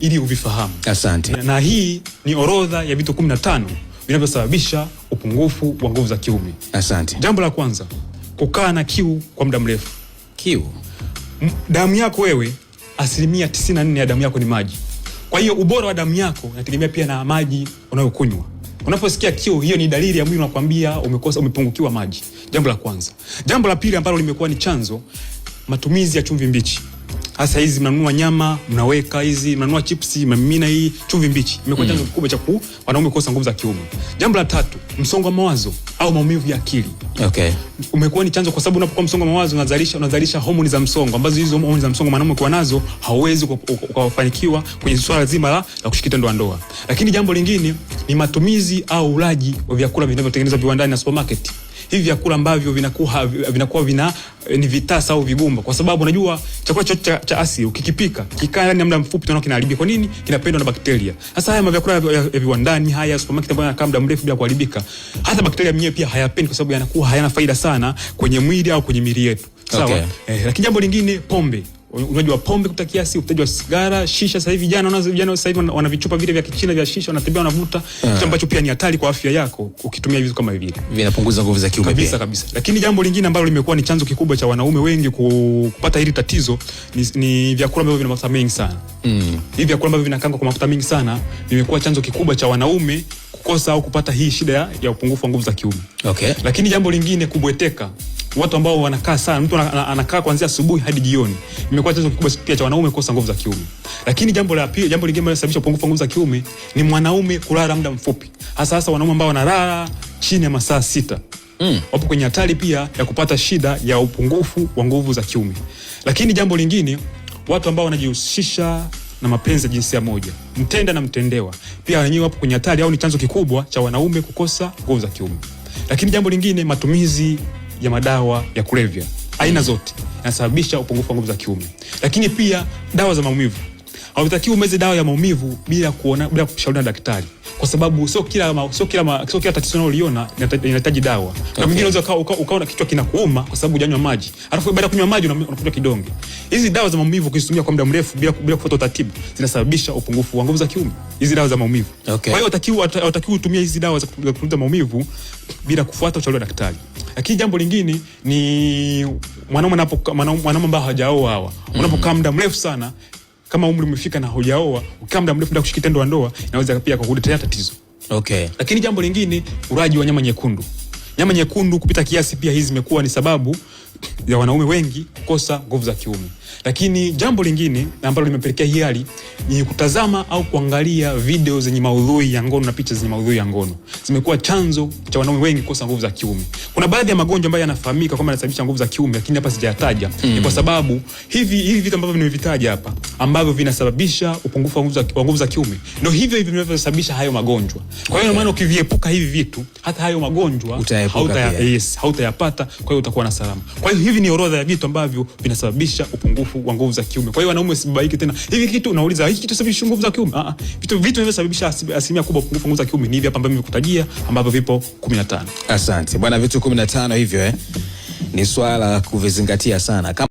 Ili uvifahamu. Asante. Na hii ni orodha ya vitu 15 vinavyosababisha upungufu wa nguvu za kiume. Asante. Jambo la kwanza, kukaa na kiu kwa muda mrefu. Kiu. Damu yako wewe, 94% ya damu yako ni maji. Kwa hiyo ubora wa damu yako unategemea pia na maji unayokunywa. Unaposikia kiu, hiyo ni dalili ya mwili unakwambia umekosa, umepungukiwa maji. Jambo la kwanza. Jambo la pili ambalo limekuwa ni chanzo, matumizi ya chumvi mbichi. Hasa hizi mnanunua nyama, mnaweka hizi, mnanunua chipsi, mnamimina hii chumvi mbichi. Imekuwa chanzo kikubwa cha wanaume kukosa nguvu za kiume. Jambo la tatu, msongo wa mawazo au maumivu ya akili umekuwa ni chanzo, kwa sababu unapokuwa msongo wa mawazo unazalisha homoni za msongo, ambazo hizo homoni za msongo mwanaume ukiwa nazo hauwezi ukafanikiwa kwenye swala zima la kushiriki tendo la ndoa. Lakini jambo lingine ni matumizi au ulaji wa vyakula vinavyotengenezwa viwandani na supermarket. Hivi vyakula ambavyo vinakuwa ni vitasa au vigumba, kwa sababu unajua chakula chochote cha asili ukikipika kikaa ndani ya muda mfupi tunaona kinaharibika. Kwa nini? Kinapendwa na bakteria. Sasa haya vyakula ya viwandani haya supermarket ambayo yanakaa muda mrefu bila kuharibika, hata bakteria wenyewe pia hayapendi, kwa sababu yanakuwa hayana faida sana kwenye mwili au kwenye miili yetu. Sawa? Okay. Lakini jambo lingine, pombe. Unywaji wa pombe kupita kiasi, uvutaji wa sigara, shisha. Sasa hivi vijana sasa hivi wana vichupa vile vya kichina vya shisha, wanatembea wanavuta, kitu ambacho pia ni hatari kwa afya yako ukitumia vitu kama vile Vinapunguza nguvu za kiume kabisa pia. Kabisa. Lakini jambo lingine ambalo limekuwa ni chanzo kikubwa cha wanaume wengi kupata hili tatizo ni vyakula ambavyo vina mafuta mengi sana. Hivi vyakula ambavyo vinakaangwa kwa mafuta mengi sana vimekuwa chanzo kikubwa cha wanaume kukosa au kupata hii shida ya upungufu wa nguvu za kiume. Lakini jambo lingine, kubweteka. Watu ambao wanakaa sana, mtu anakaa kuanzia asubuhi hadi jioni, imekuwa chanzo kikubwa pia cha wanaume kukosa nguvu za kiume. Lakini jambo la pili, jambo lingine linalosababisha upungufu wa nguvu za kiume ni mwanaume kulala muda mfupi, hasa hasa wanaume ambao wanalala chini ya masaa 6 wapo kwenye hatari pia ya kupata shida ya upungufu wa nguvu za kiume. Lakini jambo lingine, watu ambao wanajihusisha na mapenzi ya jinsia moja, mtenda na mtendewa, pia wenyewe wapo kwenye hatari au ni chanzo kikubwa cha wanaume kukosa nguvu za kiume. Lakini jambo lingine, matumizi ya madawa ya kulevya aina zote yanasababisha upungufu wa nguvu za kiume. Lakini pia dawa za maumivu. Hautakiwi umeze dawa ya maumivu bila kuona, bila kushauriwa na daktari, kwa sababu sio kila tatizo unaloliona inahitaji dawa. Na mwingine unaweza ukaona kichwa kinakuuma kwa sababu hujanywa maji, alafu baada ya kunywa maji unakunywa kidonge. Hizi dawa za maumivu ukizitumia kwa muda mrefu bila kufuata utaratibu zinasababisha upungufu wa nguvu za kiume, hizi dawa za maumivu. Kwa hiyo hutakiwi utumie hizi dawa za kupunguza maumivu bila kufuata ushauri wa daktari. Lakini jambo lingine ni mwanaume ambaye hajaoa hawa, unapokaa muda mrefu sana, kama umri umefika na hujaoa, ukikaa muda mrefu bila kushiriki tendo la ndoa, inaweza pia kukuletea tatizo. Lakini jambo lingine, ulaji wa nyama nyekundu. Nyama nyekundu kupita kiasi pia hizi zimekuwa ni sababu ya wanaume wengi kukosa nguvu za kiume. Lakini jambo lingine ambalo limepelekea hii hali ni kutazama au kuangalia video zenye maudhui ya ngono na picha zenye maudhui ya ngono. Zimekuwa chanzo cha wanaume wengi kukosa nguvu za kiume. Kuna baadhi ya magonjwa ambayo yanafahamika kwamba yanasababisha nguvu za kiume, lakini hapa sijayataja. Ni kwa sababu hivi vitu ambavyo nimevitaja hapa ambavyo vinasababisha upungufu wa nguvu za kiume ndio hivyo hivyo vinavyosababisha hayo magonjwa. Kwa hiyo maana ukiviepuka hivi vitu, hata hayo magonjwa Utayaepuka pia. Yes, hautayapata, kwa hiyo utakuwa na salama. Kwa hiyo hivi ni orodha ya vitu ambavyo vinasababisha upungufu wa nguvu za kiume. Kwa hiyo wanaume usibabaike tena. Hivi kitu unauliza, hiki kitu sababisha nguvu za kiume? Vitu vinavyosababisha asilimia kubwa upungufu wa nguvu za kiume ni hivi hapa ambavyo nimekutajia, ambavyo vipo 15. Asante bwana, vitu 15 hivyo. Ni swala la kuvizingatia sana. Kama